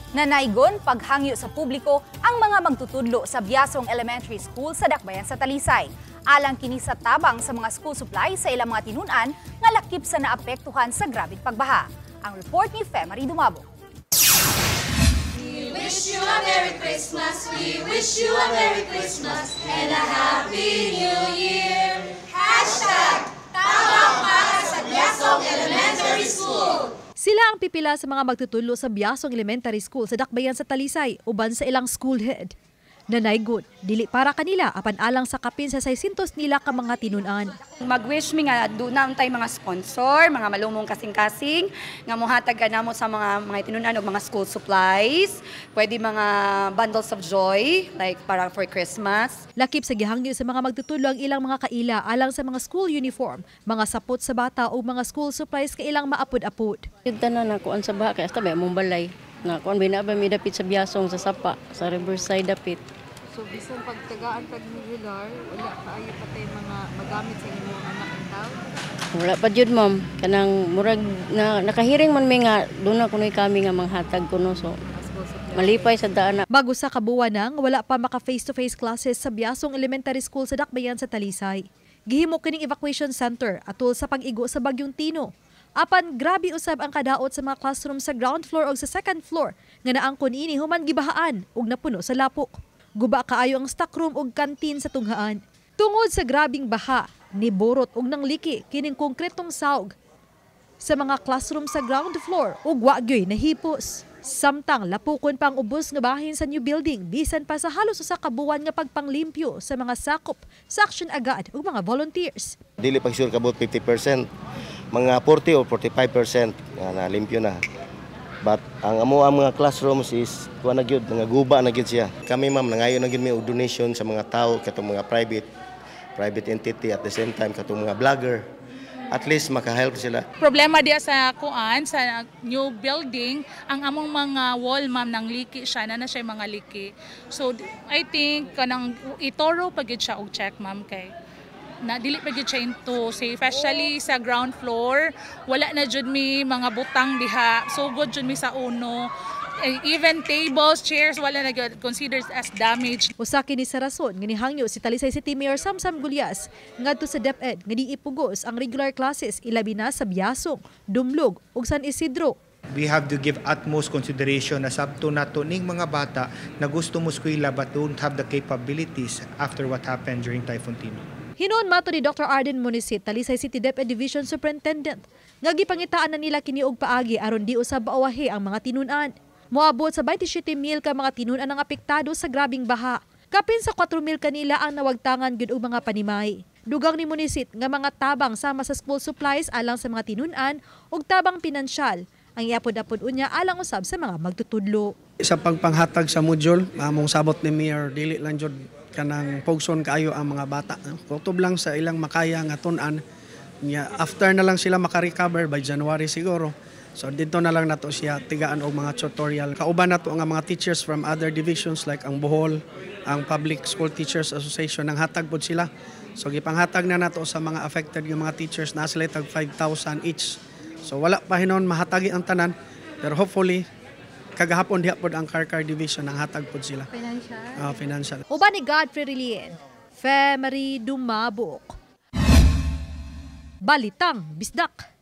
Nanaygon paghangyo sa publiko ang mga magtutudlo sa Biasong Elementary School sa Dakbayan sa Talisay. Alang kini sa tabang sa mga school supply sa ilang mga tinun-an nga lakip sa naapektuhan sa grabeng pagbaha. Ang report ni Femary Dumabo. We wish you a Merry Christmas. We wish you a Merry Christmas and a Happy New Year. #TabangParaSaBiasongElementarySchool. Sila ang pipila sa mga magtutudlo sa Biasong Elementary School sa Dakbayan sa Talisay uban sa ilang school head. Nanaygon, dili para kanila apan alang sa kapin sa 600 nila ka mga tinun-an. Mag-wish mi nga duna tay mga sponsor, mga malumong kasing-kasing nga mohatag ka namo sa mga tinun-an og mga school supplies, pwede mga bundles of joy like para for Christmas. Lakip sa gihangyo sa mga magtutudlo ang ilang mga kaila alang sa mga school uniform, mga sapot sa bata o mga school supplies kay ilang maapod-apod. Yung tanan na kuan sa baha kay hasta ba among balay. Na kuan ba na ba mi dapit sa Biasong sa Sapa, sa Riverside dapit. So bisan pagtagaan pag regular, wala kaayo pa tay mga magamit sa imong anak and tao. Wala pa jud, ma'am, kanang murag na nakahiring man mi nga duna kunoy kami nga manghatag kuno, so malipay sa daan na. Mag-usa ka buwan nang wala pa maka face-to-face classes sa Biasong Elementary School sa Dakbayan sa Talisay. Gihimo kining evacuation center atol sa pag-igo sa Bagyong Tino. Apan grabe usab ang kadaot sa mga classroom sa ground floor o sa second floor nga naangkon ini human gibahaan ug napuno sa lapok. Guba kaayo ang stockroom ug kantin sa tunghaan. Tungod sa grabing baha, niburot ug nangliki kining konkretong saog sa mga classroom sa ground floor ug wa gyoy nahipos. Samtang lapukon pa ang ubos nga bahin sa new building bisan pa sa halos usa ka buwan nga pagpanglimpyo sa mga sakop sa Action Agad ug mga volunteers. Dili pa sure kabot 50%, mga 40 or 45% nga na limpyo na. But ang amo ang mga classrooms is kuha na gyud, mga guba na gyud siya. Kami, ma'am, nangayo na gyud mi og donation sa mga tao, katong mga private private entity, at the same time katong mga vlogger. At least makahelp sila. Problema diya sa kuan sa new building, ang among mga wall, ma'am, nang liki siya na na siya mga liki. So I think kanang itoro pa gyud siya og check, ma'am, kay na dili pa gyud siya into say, especially sa ground floor, wala na jud mi mga butang diha, sugod jud mi sa uno. Eh, even tables, chairs, wala na gyud, considered as damage. Usa kini sa rason nga nihangyo si Talisay City Mayor Samsam Gullas ngadto sa DepEd nga di ipugos ang regular classes, ilabi na sa Biasong, Dumlog ug San Isidro. We have to give utmost consideration na sabto nato ning mga bata na gusto mo eskwela but don't have the capabilities after what happened during Typhoon Tino. Hinuon mato ni Dr. Arden Munisit, Talisay City DepEd Division Superintendent, nga gipangitaan na nila kini og paagi aron di usab maawahi ang mga tinun-an. Moabot sa 27,000 ka mga tinun-an ang apektado sa grabing baha. Kapin sa 4,000 kanila ang nawagtangan gyud og mga panimay. Dugang ni Munisit nga mga tabang sama sa school supplies alang sa mga tinun-an ug tabang pinansyal ang iapod-apod unya alang usab sa mga magtutudlo. Sa pagpanghatag sa module, among sabot ni Mayor, dili lang jud kanang pugson kaayo ang mga bata. Kutob lang sa ilang makaya nga tun-an. Nya after na lang sila maka-recover by January siguro. So dito na lang nato siya tigaan og mga tutorial. Kauban nato ang mga teachers from other divisions like ang Bohol, ang Public School Teachers Association, nang hatag pod sila. So gipanghatag na nato sa mga affected nga mga teachers na sila tag 5,000 each. So wala pa hinon mahatagi ang tanan, pero hopefully kagahapon diha pod ang Carcar Division nang hatag pod sila. Financial. Financial. Uban ni Godfrey Relien, Femery Dumabok. Balitang Bisdak.